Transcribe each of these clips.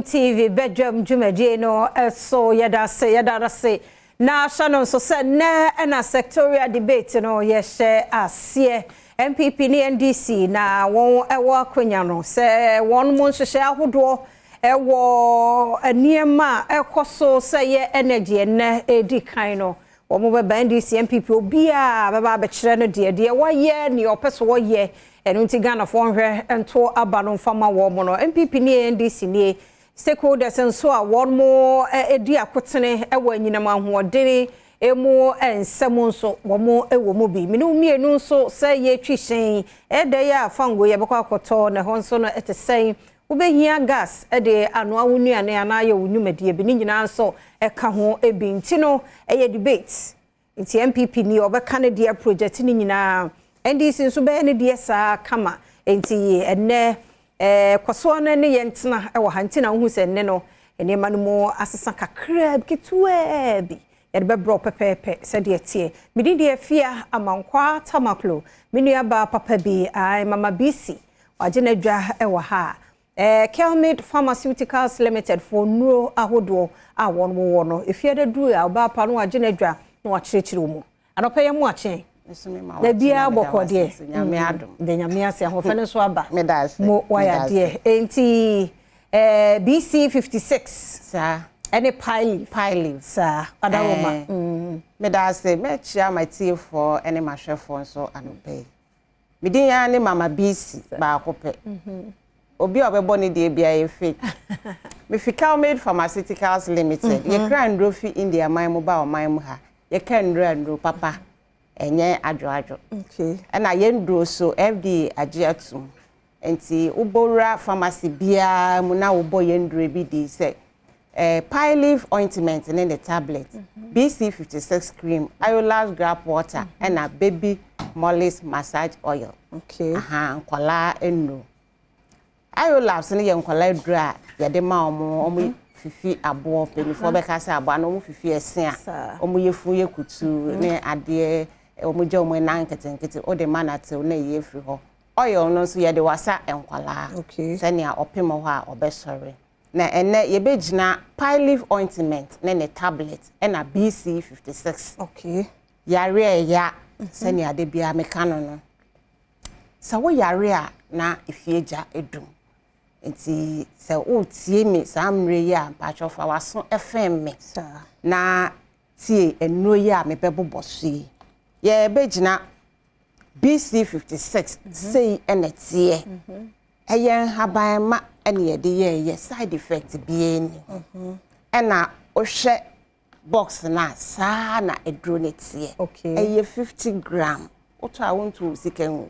TV bɛdwam dwumadie no so. Yɛda ase, yɛda ase. Na hyɛ no nso sɛ nnɛ ɛna sectorial debate no yɛhyɛ aseɛ. NPP ne NDC na wɔn ɛwɔ akonnwa no sɛ wɔn mo nhyehyɛ ahodoɔ ɛwɔ nneɛma a ɛkɔ so sɛ yɛ energy ɛnnɛ edi kan no, wɔn bɛba. NDC, NPP, obiara bɛba abɛkyerɛ no deɛ wɔyɛ, nea ɔpɛ so wɔyɛ. Ɛno nti Ghanafoɔ nhwɛ nto aba no mfama wɔn no. NPP ne NDC nie, stakeholders nso a wɔn mo edi akotene wɔ anyinam ahoɔden emu nsɛm nso, wɔn wɔ mu bi. Mene mmienu nso sɛ yɛtwi hyɛn ɛda yi a, fango yɛbɛkɔ akɔtɔ na ɛhɔ nso no ɛte sɛn? Wobɛhia gas de anoa wo nnuane anaa yɛ wo nnwumadie bi ne nyinaa nso ɛka ho bi. Nti no ɛyɛ debate, nti NPP ni ɔbɛka ne deɛ project ne nyinaa, NDC nso bɛyɛ ne deɛ saa kama. Nti ɛnɛ kɔsoɔ no ne yɛn tena wɔ ha. Nti na wohu sɛ nnɛ no nneɛma no mu asesa kakra ketewaa bi, yɛde bɛbrɛ pɛpɛɛpɛ sɛdeɛ teɛ. Mede deɛ Fia Amankwa Tamaklo, me nua papa bi ai, Mama BC, wagye n'adwa wɔ ha. Kelmid Pharmaceuticals Limited for nnuro ahodoɔ a wɔn wɔ no efie de duru a ɔbaa pa no, wagye n'adwa na wakyerɛkyerɛ mu. Anɔpɛ yɛ mu akyɛn da biara bɔkɔ deɛ, de Nyame ase, ahoɔfɛ no nso aba mo wayɛ adeɛ. Enti BC 56 saa ɛne pine leaf. Pine leaf. Saa adaroma. Meda ase. Mɛkyia matiefoɔ ne mahwɛfoɔ nso anɔpɛ yi. Medin ya ne Mama BC baako pɛ. Obi a ɔbɛbɔ ne deɛ bia yɛ fake. Mefi Calmade Pharmaceuticals Limited. Yɛkra nduro fi India man mu ba ɔman mu ha. Yɛka nduro a, nduro papa, ɛnyɛ adwoadwo. Ɛna yɛn nduro so, FDA agye atum, nti wobɔwura pharmacy biara mu na wobɔ yɛn nduro bi di sɛ pine leaf ointment ne ne tablet, BC 56 cream, Ayolas gripe water, ɛna Baby Molly's massage oil. Aha, nkɔlaa nnuro. Ayolabs no yɛ nkɔlaa aduro a yɛde ma wɔn, wɔn fifi aboɔ, mpanyinfoɔ bɛka sɛ aboɔ ana wɔn fifi ɛse a wɔn yɛ fun yɛ kutu ne adeɛ, wɔn gya wɔn nan nketenkete, wɔde ma na tew na ɛyɛ efiri hɔ. Oil no nso yɛde wasa nkɔlaa sɛnea ɔpem hɔ a ɔbɛsɔre. Na ɛnɛ yɛbɛgyina pine leaf ointment ne ne tablet ɛna BC 56. Yare a ɛya sɛnea ade biara meka no, sɛ woyare a na efie gya edum. Nti sɛ wotie me saa mmerɛ yi a, mpakyɛw waso ɛfɛn me na tie nnuro yi a mebɛbobɔ so yi. Yɛbɛgyina BC 56 sei ɛna teɛ. Ɛyɛ nhabanma ɛna yɛde yɛɛyɛ, side effect biara ni ho. Ɛna wohwɛ box no a, saa na aduro no teɛ. Ɛyɛ 50 gram. Wotɔ a, wonto wo sika nwi.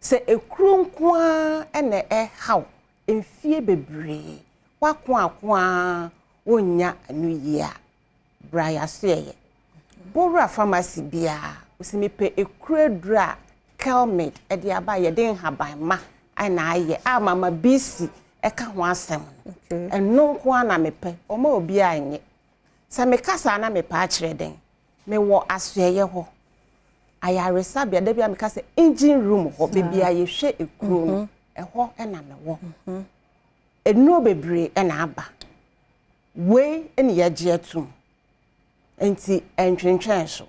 Sɛ ekuro nko ara ɛna ɛhaw mfie bebree, wako ako a wonnya ano yie a, bra yɛaso. Yɛyɛ bowura pharmacy biara, wosi mepɛ ekuro aduro a Kelmid ɛde aba, yɛde nhabanma ɛna ayɛ a Mama BC ɛka ho asɛm no. Ɛno nko ara na mepɛ. Ɔma obiara nyɛ sɛ meka saa na mepɛ akyerɛ den. Mewɔ asoɛyɛ hɔ, ayaresabea. Da bi a meka sɛ engine room hɔ, baabi a yɛhwɛ ekuro no, ɛhɔ ɛna mewɔ. Nnuro bebree ɛna aba. Wei ɛna yɛgye atum, nti ɛntwentwɛn so.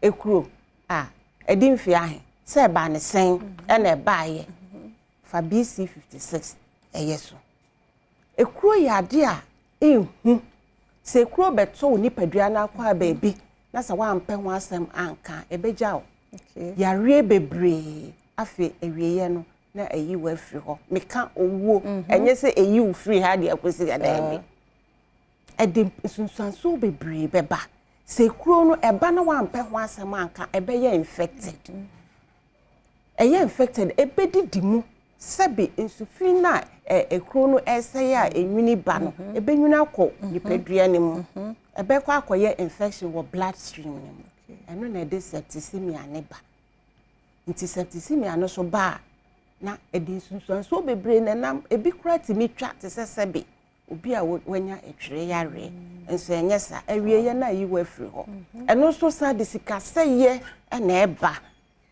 Ekuro a ɛdi mfe ahe sɛ ɛbaa ne sɛn ɛna ɛbaayɛ, fa BC 56 ɛyɛ so. Ekuro yɛ ade a ehu sɛ ekuro bɛtɔ wo nipadua no akɔ a baabi na sɛ woampɛ ho asɛm anka, ɛbɛgya wo yareɛ bebree. Afei awieeɛ no na ɛyi wo afiri hɔ. Meka owuo, ɛnyɛ sɛ ɛyi wo firi ha deɛ akɔsi daabi. Ɛde nsunsuansoɔ bebree bɛba. Sɛ kuro no ɛba na wampɛ ho asɛm anka, ɛbɛyɛ infected. Ɛyɛ infected, ɛbɛdidi mu. Sɛbi, nsufin na ɛ ekuro no ɛsɛe a enwini ba no, ɛbɛnwini akɔ nipadua no mu, ɛbɛkɔ akɔyɛ infection wɔ blood stream no mu. Ɛno na ɛde septicemia ne ba. Nti septicemia no so ba a, na ɛde nsunsuansoɔ bebree na ɛnam. Ebi kora tumi twa te sɛ sɛbi obi a wanya atwerɛ yareɛ nso. Ɛnyɛ saa, awieeɛ no ayi wɔ afiri hɔ. Ɛno nso san de sikasɛyɛ ɛna ɛba.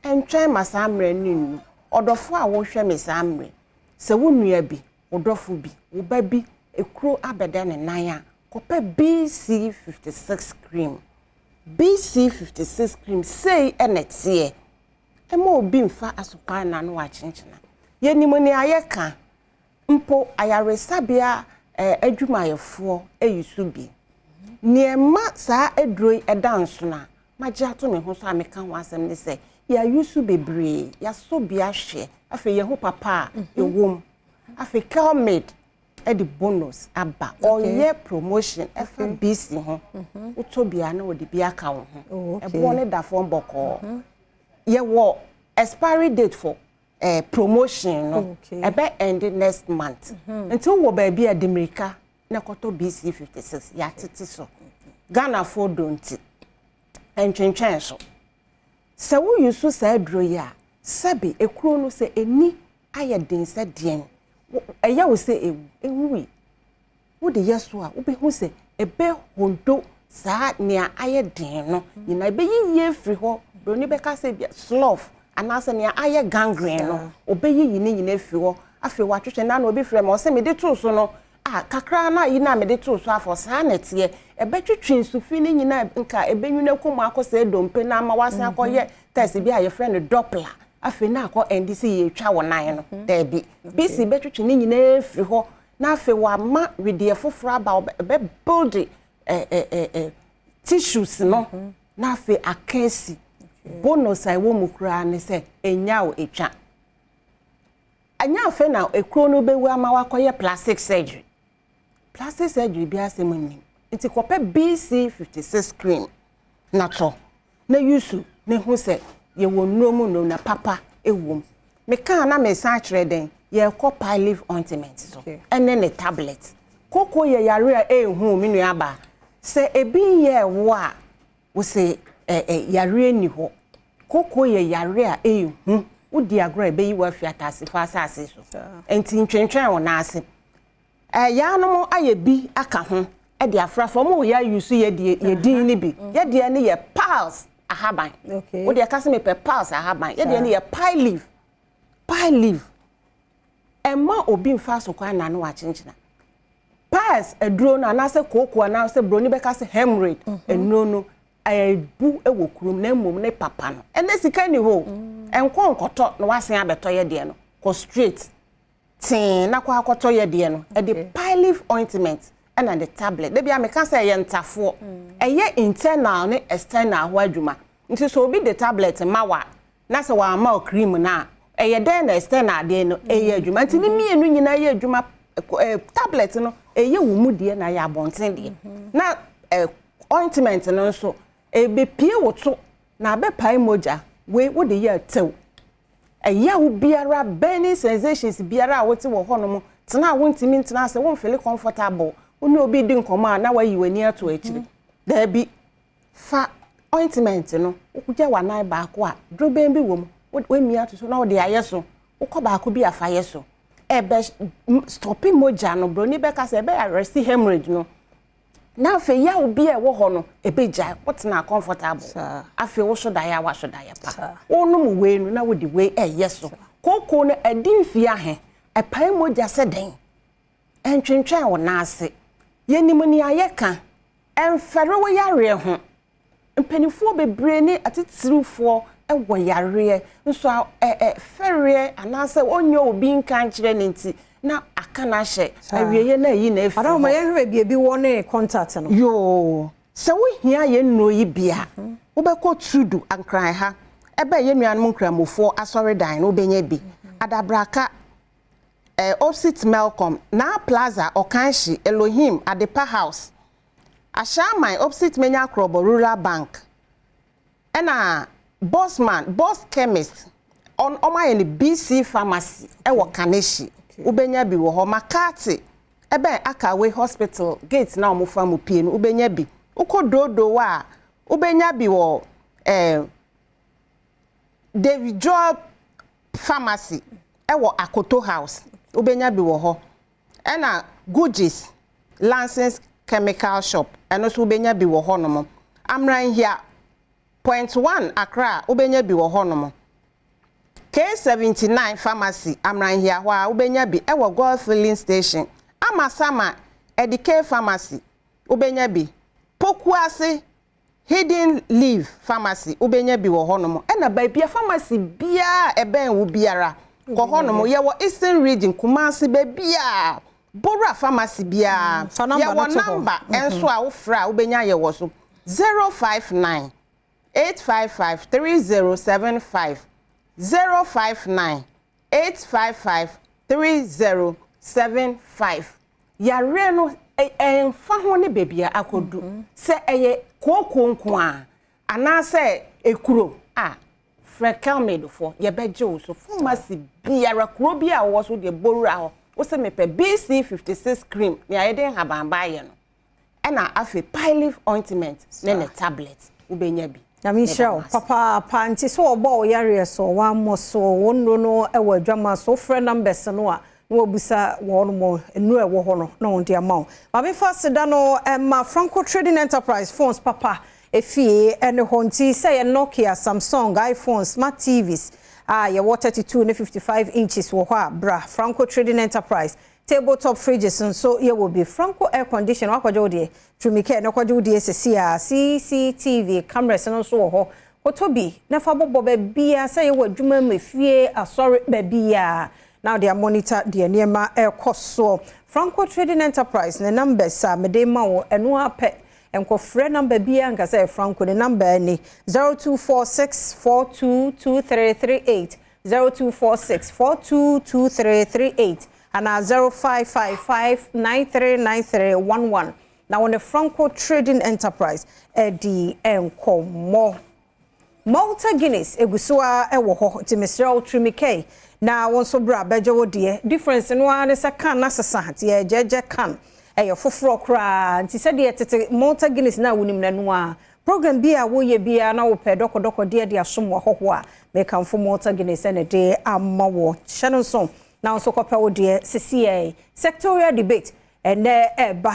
Ɛntwɛn ma saa mmerɛ no nnu. Ɔdɔfo a wohwɛ me saa mmerɛ, sɛ wo nua bi, wo dɔfo bi, wo ba bi Ekuro abɛda ne nan a, kɔpɛ BC56 cream. BC56 cream sei ɛna ɛteɛ. Ɛma obi mfa asokwa na no wakyenkyena. Yɛnim nea yɛka mpo ayaresabea adwumayɛfoɔ ayi so bi. Nneɛma saa aduro yi ɛda nso na magye ato me ho so a meka ho asɛm ne sɛ yɛayi so bebree, yɛasɔ bi ahwɛ, afei yɛho papa a ɛwɔ mu. Afei Kelmed ɛde bonus aba, ɔyɛ promotion ɛfa BC ho. Wotɔ bia na wɔde bi aka wo ho. Ɛboɔ ne da fam bɔkɔɔ. Yɛwɔ expiry date for promotion no, ɛbɛ end next month. Nti wowɔ baabi a, de mmirika na kɔtɔ BC56. Yɛatete so Ghanafoɔ do, nti ntwentwɛn so. Sɛ woyi so saa aduro yi a, sɛbi ekuro no sɛ eni ayɛ den sɛ deɛn, ɛyɛ wo sɛ ewu ewui, wode yɛ so a, wobɛhu sɛ ɛbɛ hondo saa nea ayɛ den no nyinaa, ɛbɛyiyi afiri hɔ. Broni bɛka sɛ bia slough anaasɛ nea ayɛ gangrene no, ɔbɛyiyi ne nyinaa afiri hɔ. Afei watwetwe na obi frɛ ma ɔsɛ mede too so no a kakra na yi na mede too so afɔ saa na ɛteɛ. Ɛbɛtwetwe nsufi ne nyinaa nka ɛbɛnwene kɔ mu akɔ sɛ dompe na ama wasan akɔyɛ test bi a yɛfrɛ no Doppler. Afei na akɔ ɛndi sɛ yɛtwa wɔ nan no. Daabi, BC bɛtwetwe ne nyinaa afiri hɔ na afei wama wedeɛ foforɔ aba, ɛbɛ build tissues no na afei aka asi. Bonus a ɛwɔ mu koraa ne sɛ ɛnya wo ɛtwa ɛnyɛ afei na ekuro no bɛwu ama wakɔyɛ plastic surgery. Plastic surgery bi asɛm nnim, nti kɔpɛ BC56 cream na tɔ na yusu na ehu sɛ yɛwɔ nnuro mu nnuro na papa ɛwɔ mu. Mekaa na mesan akyerɛ den, yɛrekɔ Pilive ointment so ɛne ne tablet. Koko yɛ yare a ɛnhu me nua aba sɛ ebi nyɛ ɛwo a wosɛ ɛ ɛ yare ni hɔ. Koko yɛ yare a ɛnhu, wodi agorɔ a ɛbɛyi wo afi atase fa asase so, nti ntwentwɛn wo nan ase. Yaanom ayɛ bi aka ho ɛde afrafra ɔmo wɔ yɛ ayi so. Yɛ deɛ yɛ din ne bi, yɛ deɛ ne yɛ piles ahaban. Wode ɛka sɛ mepɛ piles ahaban, yɛ deɛ ne yɛ Pilive. Pilive ɛma obi mfa so kwan na no wakyenkyena piles aduro no anaasɛ kooko anaasɛ broni bɛka sɛ hemorrhoid aduro no ɛbu wɔ kurom na mmom ne papa no ɛnɛ sika ni hɔ. Ɛnkɔ nkɔtɔ na wasen abɛtɔ yɛ deɛ no, kɔ straight tee na kɔ akɔtɔ yɛ deɛ no. Ɛde Pilive ointment ɛna de tablet. Debi a meka sɛ ɛyɛ ntafoɔ, ɛyɛ internal ne external ho adwuma. Nti sɛ obi de tablet ma wa na sɛ wama o cream na ɛyɛ dɛn na external adeɛ no ɛyɛ adwuma? Nti ne mmienu nyinaa yɛ adwuma. Tablet no ɛyɛ wo mu deɛ na ɛyɛ abɔnten deɛ, na ointment no nso ebepie wo to na abɛpae mogya. Wei wode yɛ tew ɛyaw biara, burning sensations biara a wote wɔ hɔnom, tena a wontumi ntena ase, womfeel comfortable, wo ne obi di nkɔmmɔ a na wayi w'ani ato akyiri. Daabi, fa ointment no wogya w'anan baako a dorobɛn bi wɔ mu, wamia ato so na wode ayɛ so. Wokɔ baako bi afa yɛ so, ɛbɛ stop mogya no. Broni bɛka sɛ ɛbɛ arrest hemorrhage no na afei yaw bi a ɛwɔ hɔ no ɛbɛgyae. Wotena comfortable, afei woso daeɛ a waso daeɛ pa. Wonom wei no na wode wei ɛyɛ so. Kooko no ɛdi mfie ahe, ɛpae mogya sɛ dɛn, ɛntwentwɛn wo nan ase. Yɛnim nea yɛka, ɛmfɛre wo yareɛ ho. Mpanimfoɔ bebree ne atitirifoɔ wɔ yareɛ nso a ɛ fɛreɛ anaasɛ ɔnyɛ obi nka nkyerɛ ne nti na aka no ahyɛ awieɛ na ayi na afiri hɔ. Ma yɛhwɛ baabi ebi wɔ ne contact no. Yoo, sɛ wohia yɛn nnuro yi bia, wobɛkɔ Tudu Ankran ha, ɛbɛn yɛn nuanom Nkramofoɔ asɔredan no, wobɛnya bi. Adabraka, opposite Melcom, na Plaza, Ɔkanhyi, Elohim Adepa House. Ahyɛaman, opposite Menya Akorɔbɔ Rural Bank. Ɛna Bosman Boss Chemist, ɔmo ayɛ no BC Pharmacy ɛwɔ Kaneshie, wobɛnya bi wɔ hɔ. Makati, ɛbɛn Akawe Hospital gate na ɔmo fa mu pie no, wobɛnya bi. Wokɔ Dodowa a, wobɛnya bi wɔ David Joy Pharmacy ɛwɔ Akoto House, wobɛnya bi wɔ hɔ. Ɛna Gugis Lansings Chemical Shop, ɛno nso wobɛnya bi wɔ hɔnom. Amranhia Point One Accra, wobɛnya bi wɔ hɔnom. K79 Pharmacy, Amranhia hɔ a, wobɛnya bi ɛwɔ Goil Filling Station. Amasama. Edike Pharmacy, wobɛnya bi. Pokuase Hidden Leaf Pharmacy, wobɛnya bi wɔ hɔnom. Ɛna baabi a pharmacy biara ɛbɛn wo biara, kɔ hɔnom. Yɛwɔ Eastern Region, Kumasi, baabi a Bora Pharmacy biara. Yɛwɔ number nso a wofrɛ a wobɛnya yɛwɔ so: 059 855 3075, 059 855 3075. Yareɛ no ɛmfa ho ne baabi a akɔdu, sɛ ɛyɛ kooko nko a anaasɛ ekuro a, frɛ Kelmedfoɔ, yɛbɛgye wo so. Pharmacy biara, kuro bi a wɔwɔ so deɛ, bowura hɔ, wosɛ mepɛ BC 56 cream nea yɛde nhabanba ayɛ no, ɛna afei Pyleaf ointment ne tablet, wobɛnya bi. Nyame nhyira wo papaapa. Nti sɛ wɔbɔ wo yareɛ so, wammɔ so wɔn nnuro no wɔ adwama so, wofrɛ numbers no a na wabusa wɔn mo nnuro ɛwɔ hɔ no na wɔn de ama wo. Maame, fa seda no ma Franco Trading Enterprise, phones papa efie ɛne hɔ. Nti sɛ yɛ Nokia, Samsung, iPhone, smart TVs a yɛwɔ 32 ne 55 inches wɔ hɔ a, bra Franco Trading Enterprise. Tabletop fridges nso yɛwɔ bi. Franco air condition, wakɔgye wo deɛ Trumike na kɔgye wo deɛ sisi a. CCTV cameras no nso wɔ hɔ, kɔtɔ bi na fa bɔbɔ baabia, sɛ yɛwɔ adwuma mu, efie, asɔre, baabia na wɔde amonitor deɛ nneɛma ɛrekɔ soɔ. Franco Trading Enterprise ne numbers a mede ma wo, ɛno apɛ, nkɔfrɛ number biara nka sɛ Franco. Ne number ni: 0246 422338, 0246 422338 anaa 0555 939311 na wɔne Franco Trading Enterprise ɛdi nkɔmmɔ. Malta Guinness egu so a ɛwɔ hɔ, nti mesrɛ wo, Trimikei na wɔn nso bra abɛgye wo deɛ. Difference no ara ne sɛ can na sesa, nti yɛgyegye can ɛyɛ foforɔ koraa. Nti sɛdeɛ tete Malta Guinness na wonim n'ano a, program bi a woyɛ biara na wopɛ dɔkɔdɔkɔ deɛ de asom wɔ hɔhoɔ a, mekamfo Malta Guinness ɛna de ama wɔ. Hyɛ no nso na nso kɔpɛ wo deɛ sisi. Yɛ sectorial debate ɛnɛ ɛɛba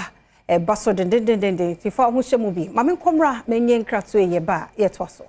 ɛba so dendendenden, nti fa ho hyɛ mu bi. Maame, nkɔmmra, menyɛ nkratoɔ yɛ ba a yɛtoa so.